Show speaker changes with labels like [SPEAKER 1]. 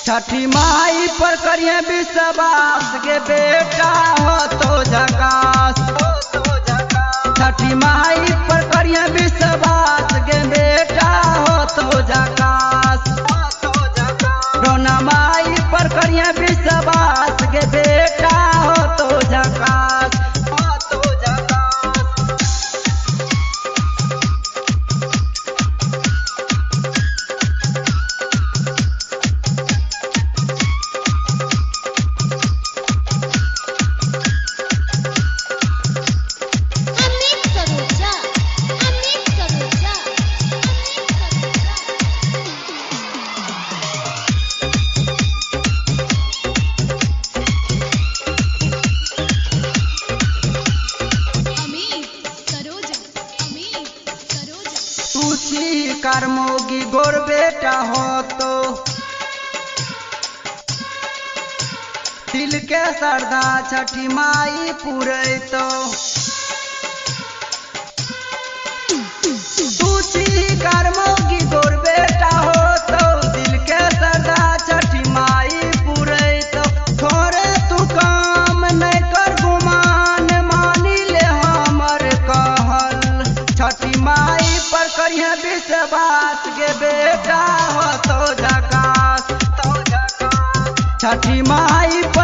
[SPEAKER 1] छठी माई पर करिए विश्वास के बेटा हो तो झकास। छठी माई पर करिए विश्वास के बेटा हो तो झकास। रोना माई पर करिए विश्वास के बेटा हो तो झकास। कर्मोगी गोर बेटा हो तो दिल के श्रद्धा छठी माई पूरे तो। कर्मोगी गोर बेटा हो तो दिल के श्रद्धा छठी माई पूरे तो। थोड़े तू काम नहीं कर गुमान मानी ले हमर कहल। छठी माई पर करिए विश्वास के बेटा हो तो झकास। छठी माई पर